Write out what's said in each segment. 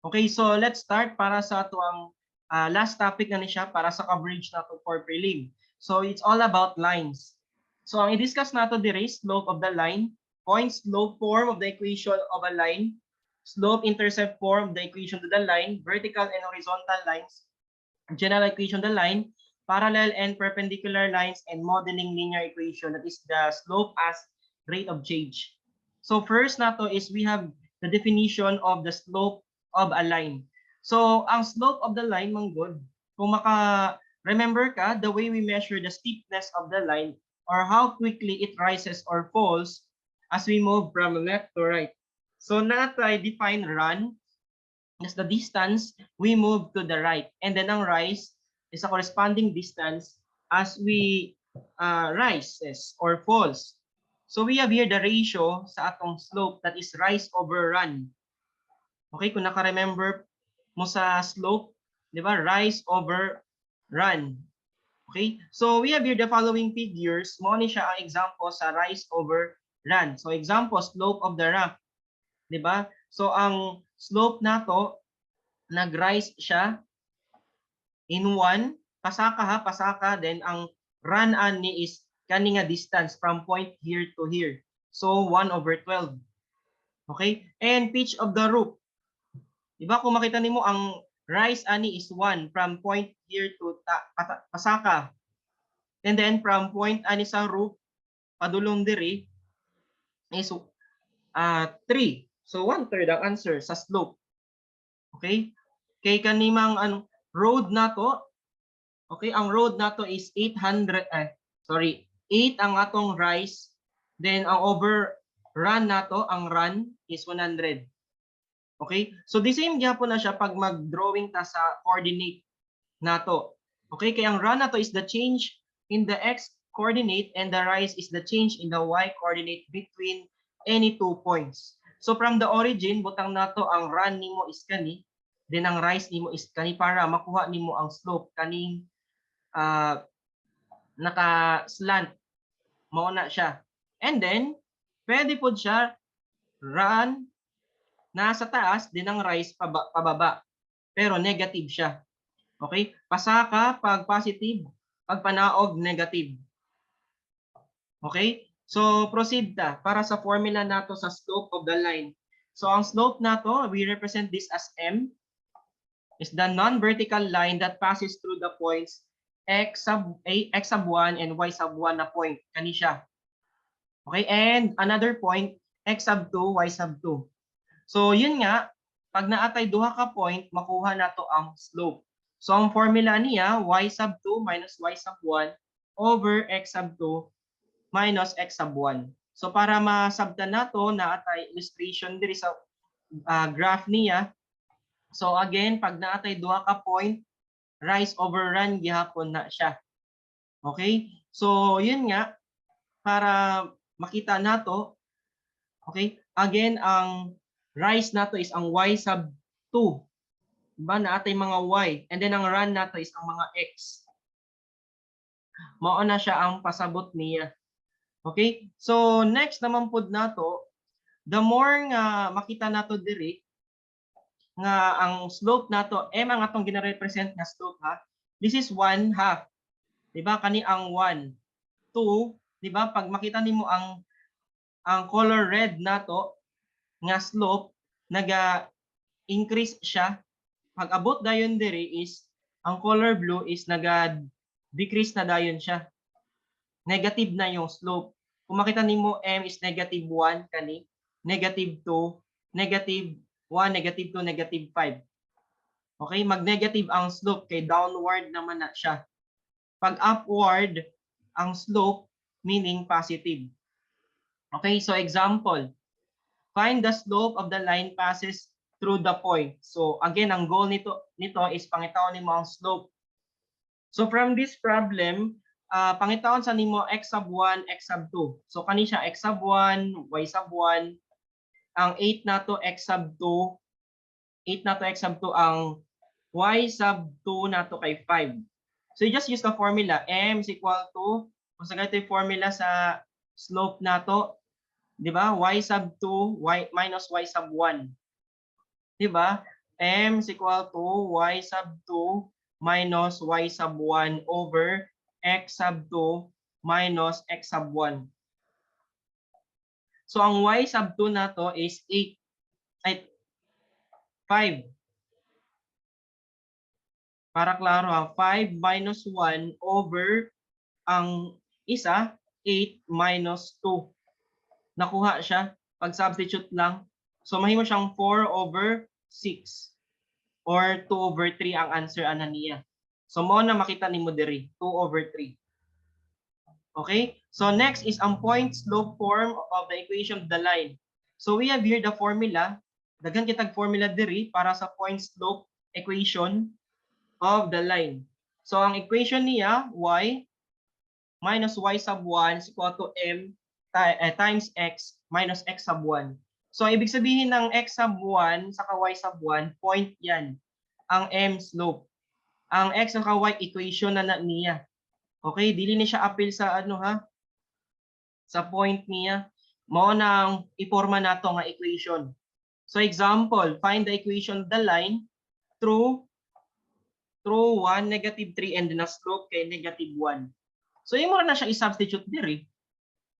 Okay, so let's start para sa atoang last topic na ni siya para sa coverage nato for prelim. So it's all about lines. So ang i-discuss nato dire, slope of the line, point slope form of the equation of a line, slope intercept form of the equation to the line, vertical and horizontal lines, general equation of the line, parallel and perpendicular lines, and modeling linear equation, that is the slope as rate of change. So first nato is we have the definition of the slope of a line. So ang slope of the line man gud, kung maka remember ka, the way we measure the steepness of the line or how quickly it rises or falls as we move from left to right. So naa tay define run as the distance we move to the right. And then ang rise is a corresponding distance as we rises or falls. So we have here the ratio sa atong slope, that is rise over run. Okay, kung naka-remember mo sa slope, di ba? Rise over run. Okay? So we have here the following figures. Mao ni siya ang example sa rise over run. So example, slope of the ramp. Di ba? So ang slope nato, nag-rise siya in 1, pasaka ha, pasaka, then ang run ani is kani nga distance from point here to here. So 1 over 12. Okay? And pitch of the roof. Diba kung makita nimo, ang rise ani is 1 from point here to pasaka. And then from point ani sa roof padulong diri is 3. So 1/3 ang answer sa slope. Okay? Kay kanimang ano road nato, okay, ang road nato is 800, eh, sorry, 8 ang atong rise, then ang over run nato, ang run is 100. Okay? So the same gyapon na siya pag mag-drawing ta sa coordinate nato. Okay? Kaya ang run nato is the change in the x coordinate and the rise is the change in the y coordinate between any two points. So from the origin, butang nato ang run nimo is kani, then ang rise nimo is kani para makuha nimo ang slope kaning naka-slant. Mao na siya. And then, pwede pod siya run nasa taas, din ang rise pababa. Pero negative siya. Okay? Pasaka pag positive, pag panaog negative. Okay? So proceed ta para sa formula nato sa slope of the line. So ang slope nato, we represent this as m, is the non-vertical line that passes through the points x sub a, x sub 1 and y sub 1 na point kani siya. Okay, and another point x sub 2, y sub 2. So yun nga, pag naa tay duha ka point, makuha nato ang slope. So ang formula niya, y sub 2 minus y sub 1 over x sub 2 minus x sub 1. So para masabtan nato, naa tay illustration diri sa graph niya. So again, pag naa tay duha ka point, rise over run gihapon na siya. Okay? So yun nga, para makita nato, okay? Again, ang rise nato is ang y sub 2. Diba? Naa tay mga y. And then ang run nato is ang mga x. Mao na siya ang pasabot niya. Okay? So next naman pud nato, the more nga makita nato diri nga ang slope nato, m ang atong gina-represent nga slope ha. This is 1 half. Diba? Kani ang 1. 2, diba? Pag makita nimo ang color red nato nga slope, naga increase siya. Pag abot dayon diri is ang color blue is naga decrease na dayon siya. Negative na yung slope. Kung makita nimo, m is negative 1 kani, negative 2, negative 1, negative 2, negative 5. Okay, mag-negative ang slope kay downward naman na siya. Pag upward ang slope, meaning positive. Okay, so example, find the slope of the line passes through the point. So again, ang goal nito is pangitaon nimo ang slope. So from this problem, pangitaon sa nimo x sub 1, x sub 2. So kani siya x sub 1, y sub 1. Ang 8 nato x sub 2, 8 nato x sub 2, ang y sub 2 nato kay 5. So you just use the formula m is equal to, kung sa ganito yung formula sa slope nato, di ba? Y sub 2 y minus y sub 1. Di ba? M is equal to y sub 2 minus y sub 1 over x sub 2 minus x sub 1. So ang y sub 2 nato is 8, ay, 5. Para klaro ha, 5 minus 1 over ang isa, 8 minus 2. Nakuha siya. Pag substitute lang. So mahimo siyang 4 over 6 or 2 over 3 ang answer ana niya. So mao na makita nimo diri, 2 over 3. Okay? So next is ang point slope form of the equation of the line. So we have here the formula. Daghan kitag formula diri para sa point slope equation of the line. So ang equation niya, y minus y sub 1 is equal to m times x minus x sub 1. So ibig sabihin ng x sub 1 saka y sub 1, point yan. Ang m, slope. Ang x saka y, equation na na niya. Okay, dili ni siya apil sa ano ha? Sa point niya. Mao na ang iporma nato nga equation. So example, find the equation of the line through 1, negative 3 and then the slope kay negative 1. So imo ra na siya i-substitute diri.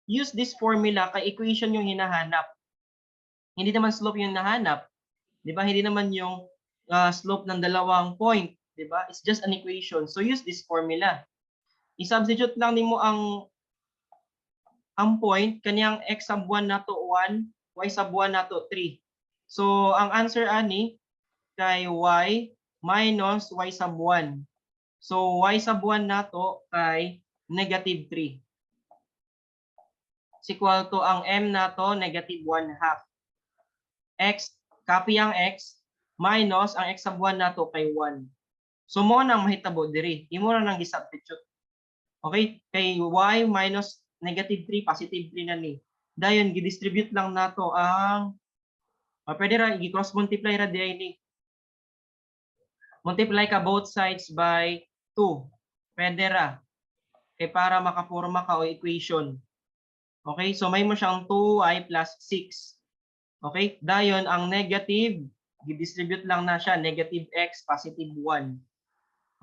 Use this formula kay equation yung hinahanap. Hindi naman slope yung hinahanap. 'Di ba? Hindi naman yung slope ng dalawang point, 'di ba? It's just an equation. So use this formula. I-substitute lang nimo ang point kaniyang x sub 1 nato 1, y sub 1 nato 3. So ang answer ani kay y minus y sub 1. So y sub 1 nato kay negative 3. Is equal to ang m nato, negative 1 half. X, copy ang x, minus ang x sub 1 nato kay 1. So mao nang mahitabo diri. Imo ra nang gi-substitute. Okay? Kay y minus negative 3, positive 3 na ni. Dayon gi-distribute lang nato ang pwede ra i-cross multiply ra diay ni. Multiply ka both sides by 2. Pwede ra. Kay para makaporma ka o equation. Okay? So may mo siyang 2y plus 6. Okay? Dayon ang negative, gi-distribute lang na siya, negative x, positive 1.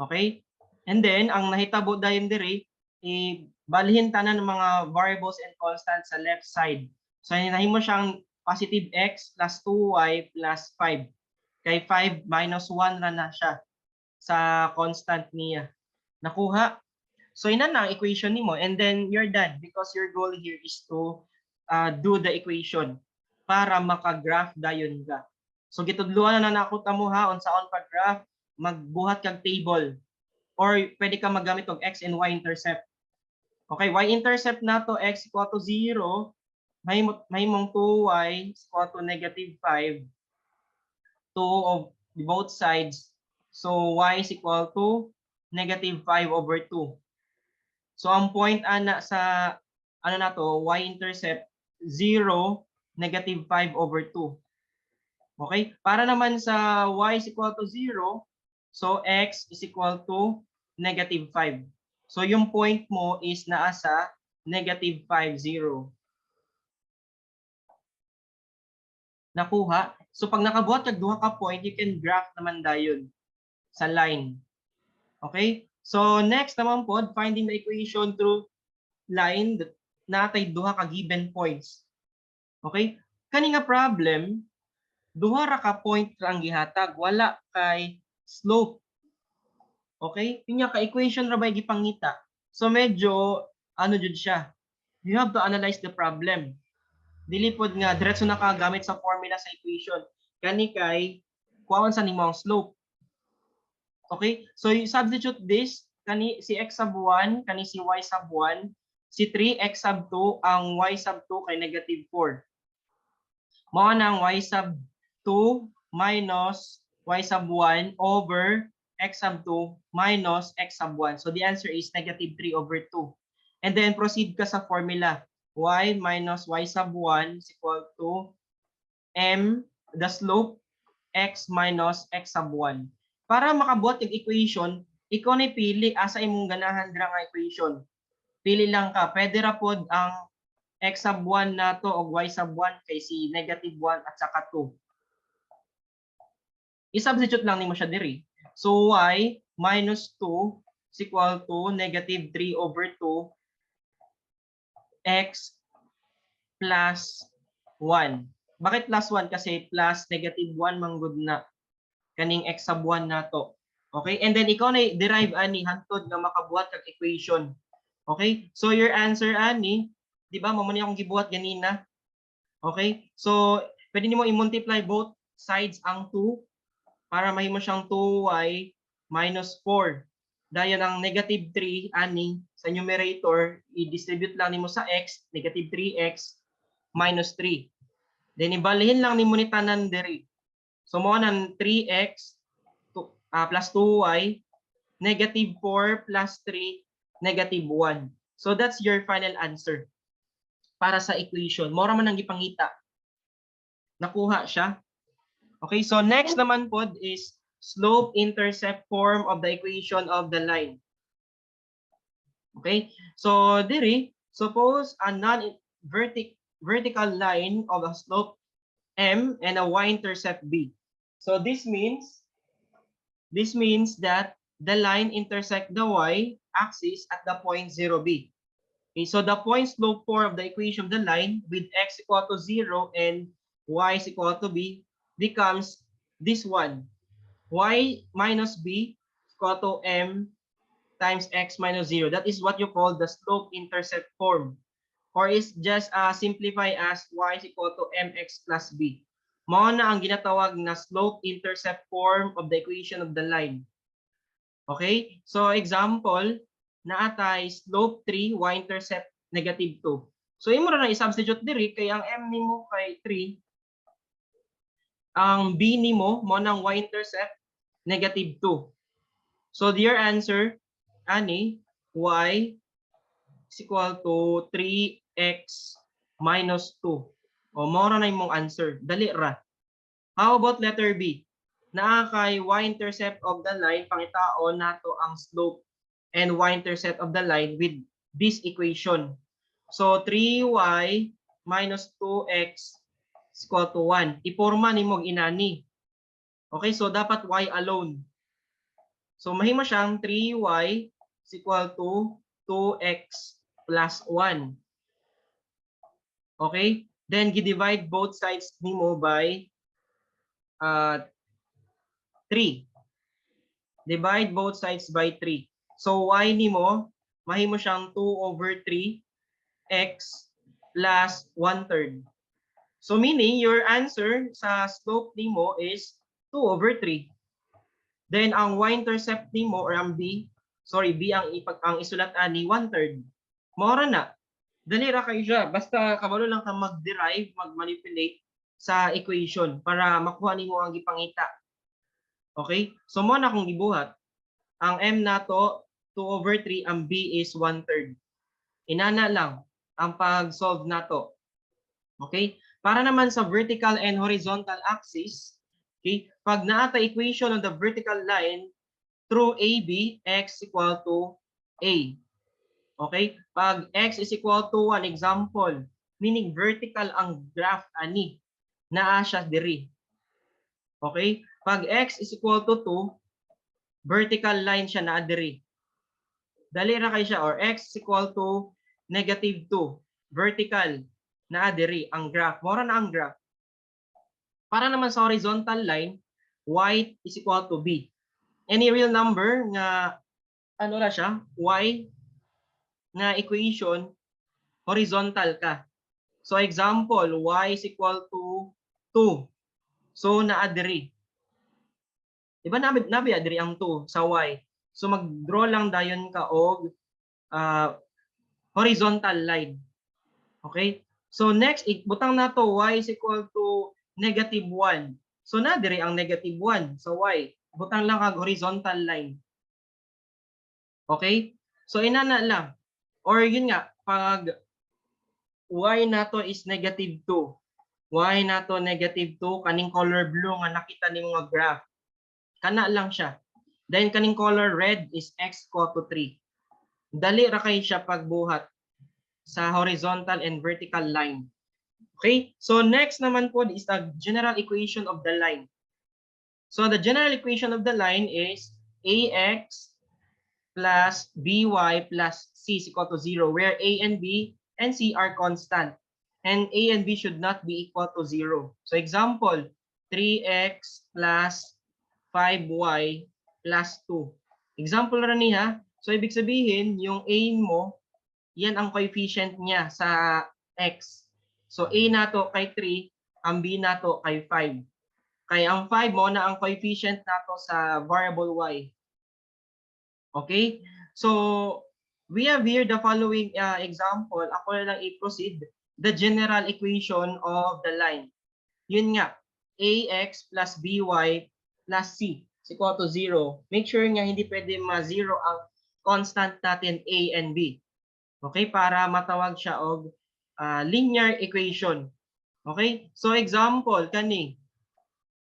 Okay? And then, ang nahitabo dayon diri, i-balhin tanan ng mga variables and constants sa left side. So, nahimo siyang positive x plus 2y plus 5. Kay 5 minus 1 ra na siya sa constant niya. Nakuha? So, ina na ang equation nimo and then you're done because your goal here is to do the equation para maka-graph dayon ka. So, gitudluan na nako ta mo ha unsaon pag-graph, magbuhat kag table or pwede ka maggamit og x and y intercept. Okay, y-intercept nato, x equal to 0, may mahimong 2y is equal to negative 5, 2 of both sides. So y is equal to negative 5 over 2. So ang point ana sa ano na to, y-intercept, 0, negative 5 over 2. Okay? Para naman sa y is equal to 0, so x is equal to negative 5. So yung point mo is naa sa negative 5, 0. Nakuha? So pag nakabuhat kag duha ka point, you can graph naman dayon sa line. Okay? So next naman po, finding the equation through line natay duha ka given points. Okay? Kani nga problem, duha ra ka point ra ang gihatag, wala kay slope. Okay? Yun nga ka equation ra ba gipangita. So medyo ano jud siya. You have to analyze the problem. Dili pod nga diretso na ka gamit sa formula sa equation. Kani kay kuhaon sa nimo ang slope. Okay? So you substitute this kani si x sub 1, kani si y sub 1, si 3 x sub 2, ang y sub 2 kay negative 4. Mao na ang y sub 2 minus y sub 1 over x sub 2 minus x sub 1. So the answer is negative 3 over 2. And then proceed ka sa formula. Y minus y sub 1 is equal to m, the slope, x minus x sub 1. Para makabuhat yung equation, ikaw na pili asa imong ganahan dira nga equation. Pili lang ka. Pwede ra pod ang x sub 1 nato og y sub 1 kay si negative 1 at saka 2. I-substitute lang nimo siya diri. So y minus 2 is equal to negative 3 over 2 x plus 1. Bakit plus 1? Kasi plus negative 1 manggod na kaning x sub 1 nato. Okay? And then ikaw na derive ani hantod nga makabuhat kag equation. Okay? So your answer ani, di ba, mao man ni akong gibuhat ganina. Okay? So pwede nimo i-multiply both sides ang 2 para mahimo siyang 2y minus 4. Dayon ang negative 3 ani sa numerator, i-distribute lang nimo sa x, negative 3x minus 3. Then ibalihin lang nimo ni tanan diri. So mao nang 3x to, plus 2y, negative 4 plus 3, negative 1. So that's your final answer para sa equation. Mao ra man ang gipangita. Nakuha siya. Okay, so next naman pod is slope intercept form of the equation of the line. Okay, so diri, suppose a non-vertic vertical line of a slope m and a y-intercept b. So this means that the line intersect the y-axis at the point 0b. Okay, so the point slope form of the equation of the line with x equal to 0 and y is equal to b becomes this one. Y minus b is equal to m times x minus 0. That is what you call the slope intercept form. Or is just simplify as y is equal to mx plus b. Mao na ang ginatawag na slope intercept form of the equation of the line. Okay? So example, naa tay slope 3, y-intercept negative 2. So imo ra na i-substitute diri kay ang m nimo kay 3, ang b nimo mao nang y-intercept negative 2. So your answer ani, y is equal to 3x minus 2. O mao ra na imong answer. Dali ra. How about letter B? Naa kay y-intercept of the line, pangitaon nato ang slope and y-intercept of the line with this equation. So 3y minus 2x is equal to 1. Iporma nimo og inani. Okay, so dapat y alone. So mahimo siyang 3y is equal to 2x plus 1. Okay? Then gi-divide both sides nimo by 3. Divide both sides by 3. So y nimo mahimo siyang 2 over 3 x plus 1 third. So meaning your answer sa slope nimo is 2 over 3. Then ang y-intercept nimo or ang b, sorry, b ang isulat ani, 1 third. Mao ra na. Dali ra kayo siya. Basta kabalo lang ka mag-derive, mag-manipulate sa equation para makuha nimo ang gipangita. Okay? So mao na akong gibuhat. Ang m nato 2 over 3, ang b is 1 third. Inana lang ang pag-solve nato. Okay? Para naman sa vertical and horizontal axis, okay, pag naa ta equation on the vertical line through AB, x equal to A. Okay? Pag x is equal to 1, example, meaning vertical ang graph ani, naa siya diri. Okay? Pag x is equal to 2, vertical line siya, naa diri. Dali ra kay siya. Or x is equal to negative 2, vertical, naa diri ang graph. Mao ra na ang graph. Para naman sa horizontal line, y is equal to b. Any real number nga ano ra siya, y nga equation, horizontal ka. So example, y is equal to 2. So naa diri. Diba nabi diri ang 2 sa y? So mag-draw lang dayon ka og horizontal line. Okay? So next, butang nato y is equal to negative 1. So na diri ang negative 1 sa y. Butang lang kag horizontal line. Okay? So inana lang. Or yun nga, pag y nato is negative 2. Y nato negative 2, kaning color blue nga nakita nimo nga graph. Kana lang siya. Then kaning color red is x equal to 3. Dali ra kay siya pagbuhat sa horizontal and vertical line. Okay? So next naman po is the general equation of the line. So the general equation of the line is ax plus by plus c is equal to 0, where a and b and c are constant. And a and b should not be equal to 0. So example, 3x plus 5y plus 2. Example ra niya. So ibig sabihin, yung a mo, yan ang coefficient niya sa x. So a nato kay 3, ang b nato kay 5. Kay ang 5 mao na ang coefficient nato sa variable y. Okay? So we have here the following example. Ako na lang i-proceed the general equation of the line. Yun nga, ax plus by plus c is equal to 0. Make sure nga hindi pwede ma-zero ang constant natin a and b. Okay, para matawag siya og linear equation. Okay? So example, kani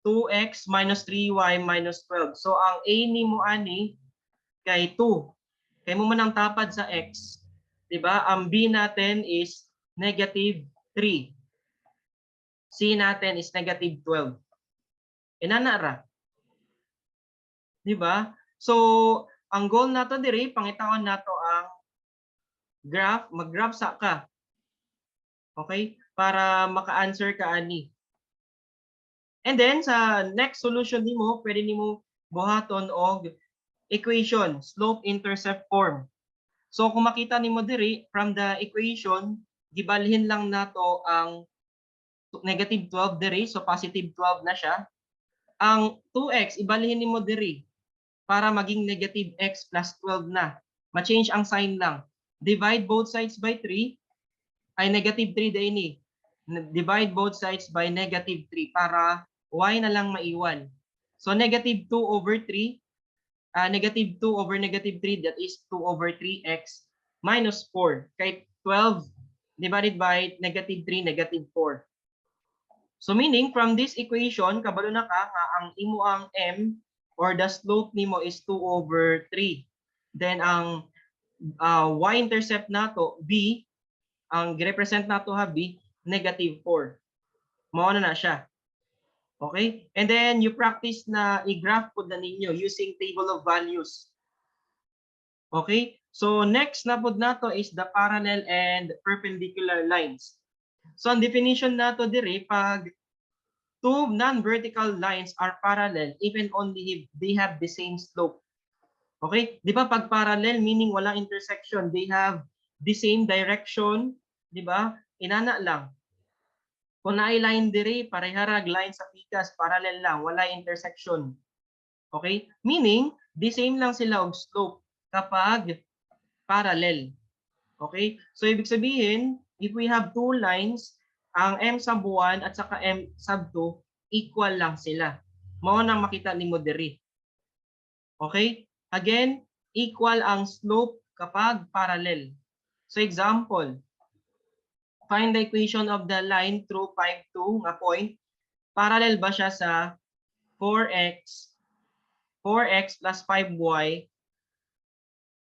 2x minus 3y minus 12. So ang a nimo ani kay 2. Kay mao man ang tapad sa x. 'Di ba? Ang b natin is negative 3. C natin is negative 12. Inana ra. 'Di ba? So ang goal nato diri, pangitaon nato ang graph, mag-graph sa ka. Okay? Para maka-answer ka ani. And then sa next solution nimo, pwede nimo buhaton og equation, slope intercept form. So kung makita nimo diri from the equation, gibalhin lang nato ang negative 12 diri, so positive 12 na siya. Ang 2x ibalhin nimo diri para maging negative x plus 12 na. Ma-change ang sign lang. Divide both sides by 3, ay, negative 3 din ni. Divide both sides by negative 3 para y na lang maiwan. So negative 2 over 3, negative 2 over negative 3, that is 2 over 3x minus 4. Kay 12 divided by negative 3, negative 4. So meaning from this equation, kabalo na ka nga ang imo ang m or the slope nimo is 2 over 3. Then ang y-intercept nato, b, ang girepresent nato ha b, negative 4. Mao na na siya. Okay? And then you practice na i-graph pud na ninyo using table of values. Okay? So next na pud nato is the parallel and perpendicular lines. So ang definition nato diri, pag two non-vertical lines are parallel if and only if they have the same slope. Okay? Di ba pag parallel, meaning walang intersection, they have the same direction, di ba? Inana lang. Kung naay line diri, pareharag line sa pikas, parallel lang, wala intersection. Okay? Meaning, the same lang sila og slope kapag parallel. Okay? So, ibig sabihin, if we have two lines, ang m sub 1 at saka m sub 2, equal lang sila. Mao nang makita nimo diri. Okay? Again, equal ang slope kapag parallel. So example, find the equation of the line through 5, 2 nga point. Parallel ba siya sa 4x 4x plus 5y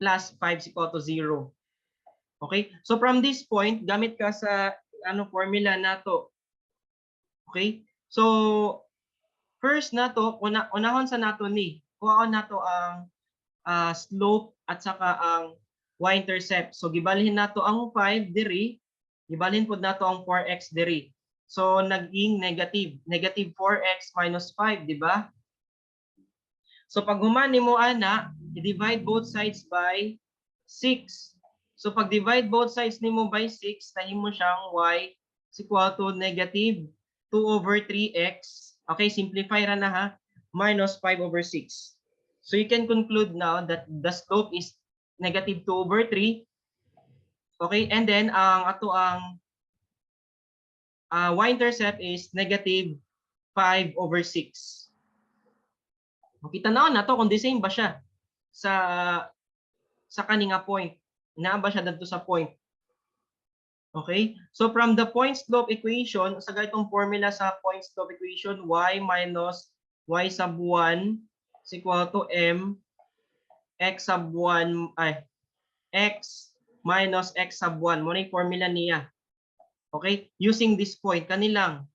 plus 5 is equal to 0? Okay? So from this point, gamit ka sa ano formula nato. Okay? So first nato, unahon sa nato ni, kuhaon nato ang slope at saka ang y-intercept. So gibalhin nato ang 5 diri, gibalhin pud nato ang 4x diri. So naging negative, negative 4x minus 5, di ba? So pag human nimo ana, i-divide both sides by 6. So pag divide both sides nimo by 6, nahimo siyang y is equal to negative 2 over 3x. Okay, simplify ra na ha, minus 5 over 6. So you can conclude now that the slope is negative 2 over 3. Okay, and then ang ato ang y-intercept is negative 5 over 6. Makita na nato kung the same ba siya sa kani nga point. Naa ba siya didto sa point? Okay? So from the point slope equation, sa ganitong formula sa point slope equation, y minus y sub 1 is equal to m x sub 1, ay, x minus x sub 1. Mao na yung formula niya. Okay? Using this point, kanilang.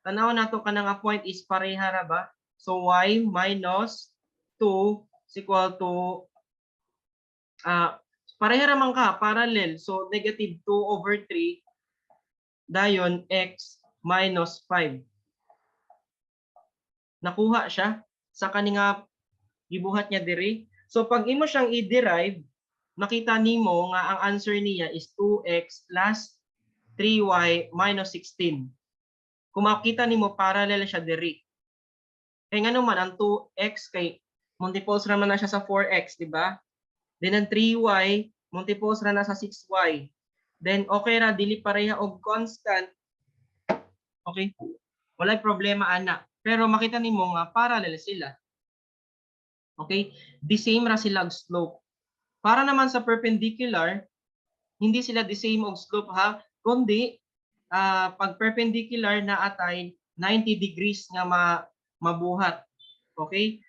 Tanaw nato kanang nga point is pareha ra ba? So y minus 2 is equal to pareha raman ka, parallel. So negative 2 over 3 dayon x minus 5. Nakuha siya sa kani nga gibuhat niya diri. So pag imo siyang i-derive, makita nimo nga ang answer niya is 2x plus 3y minus 16. Kung makita nimo, parallel siya diri. Kay ngano man ang 2x kay multiples ra man na siya sa 4x, di ba? Then ang 3y multiples ra na sa 6y. Then okay ra, dili pareha og constant. Okay? Walay problema ana. Pero makita nimo nga parallel sila. Okay? The same ra sila og slope. Para naman sa perpendicular, hindi sila the same og slope ha, kundi pag perpendicular na atay 90 degrees nga mabuhat. Okay?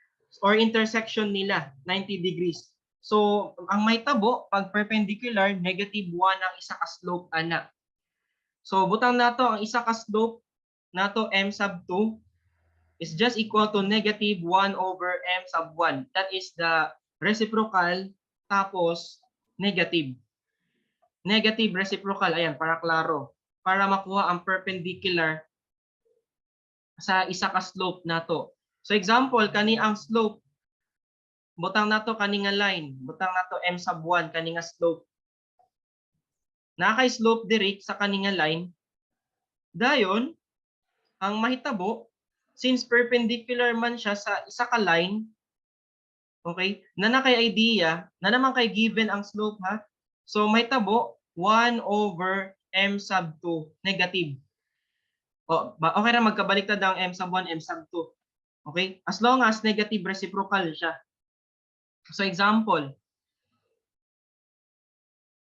Or intersection nila 90 degrees. So, ang mahitabo pag perpendicular, negative 1 ang isa ka slope ana. So, butang nato ang isa ka slope nato m sub 2 is just equal to negative 1 over m sub 1. That is the reciprocal tapos negative. Negative reciprocal, ayan, para klaro. Para makuha ang perpendicular sa isa ka slope nato. So example, kani ang slope. Butang nato kani nga line, butang nato m sub 1 kani nga slope. Naa kay slope diri sa kani nga line. Dayon, ang mahitabo, since perpendicular man siya sa isa ka line, okay, na na kay idea, na naman kay given ang slope ha. So mahitabo 1 over m sub 2 negative. O, ba, okay ra magkabaliktad ang m sub 1, m sub 2. Okay? As long as negative reciprocal siya. So example.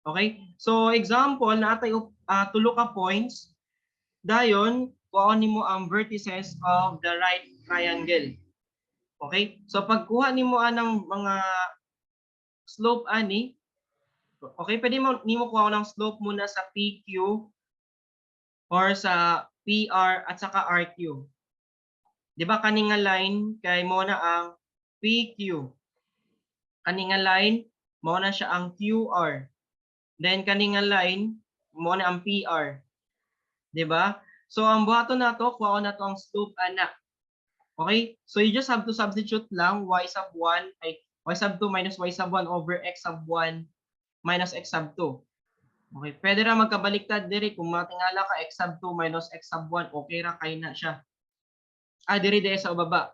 Okay? So example, naa tay tulo ka points. Dayon, kuha nimo ang vertices of the right triangle. Okay? So pagkuha nimo anang mga slope ani, okay, pwede mo nimo kuha ng slope muna sa PQ or sa PR at saka RQ. 'Di ba kani nga line kay mao na ang PQ. Kani nga line mao na siya ang QR. Then kani nga line mao na ang PR. 'Di ba? So ang buhaton nato, kuha nato ang slope ana. Okay? So you just have to substitute lang y sub 1 ay y sub 2 minus y sub 1 over x sub 1 minus x sub 2. Okay, pwede ra magkabaliktad diri kung matingala ka, x sub 2 minus x sub 1, okay ra kay na siya. Ah, diri diri sa baba.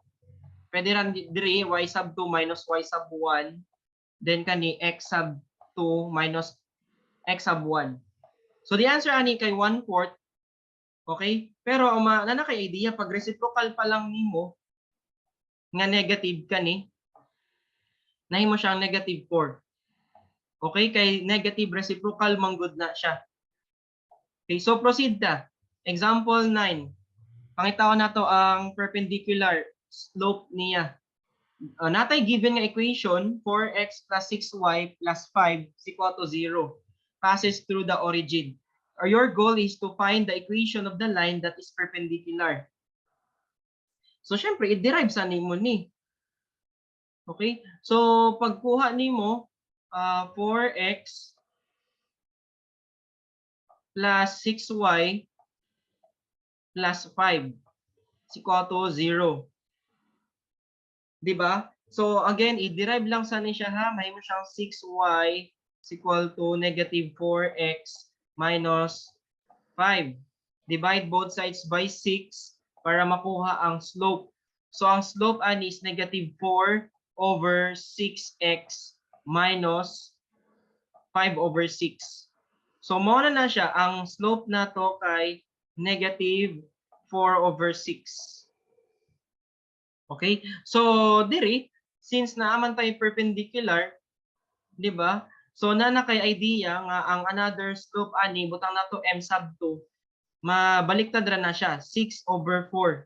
Pwede ra diri y sub 2 minus y sub 1, then kani x sub 2 minus x sub 1. So the answer ani kay 1/4. Okay? Pero ang naa na kay idea, pag reciprocal pa lang nimo nga negative kani, nahimo siyang negative 4. Okay, kay negative reciprocal manggod na siya. Okay, so proceed ta. Example 9. Pangitaon nato ang perpendicular slope niya. Naa tay given nga equation, 4x plus 6y plus 5 is equal to 0. Passes through the origin. Or your goal is to find the equation of the line that is perpendicular. So syempre, i-derive sa nimo ni. Okay? So pagkuha nimo 4x plus 6y plus 5 is equal to 0. 'Di ba? So again, i-derive lang sa ni siya ha, mahimo siyang 6y is equal to negative 4x minus 5. Divide both sides by 6 para makuha ang slope. So ang slope ani is negative 4 over 6x minus 5 over 6. So mao na na siya, ang slope nato kay negative 4 over 6. Okay? So diri, since naa man tay perpendicular, di ba? So naa na kay idea nga ang another slope ani, butang nato m sub 2, mabaliktad ra na siya, 6 over 4.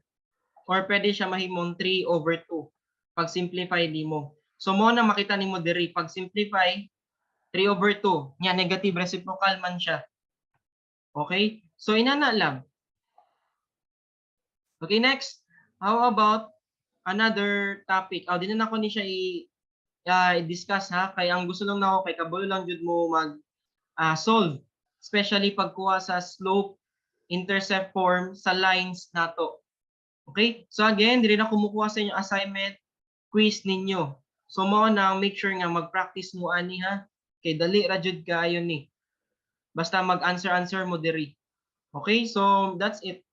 Or pwede siya mahimong 3 over 2 pag simplify nimo. So mao na makita nimo diri pag simplify, 3 over 2 nya, negative reciprocal man siya. Okay? So inana lang. Okay, next. How about another topic. Oh, di na nako ni siya i-discuss ha, kay ang gusto lang nako kay kabalo lang jud mo mag solve, especially pagkuha sa slope intercept form sa lines nato. Okay? So again, diri na kumukuha sa inyo assignment, quiz ninyo. So mao na, make sure nga mag-practice mo ani ha. Kay dali ra jud kaayo ni. Basta mag-answer answer mo diri. Okay? So that's it.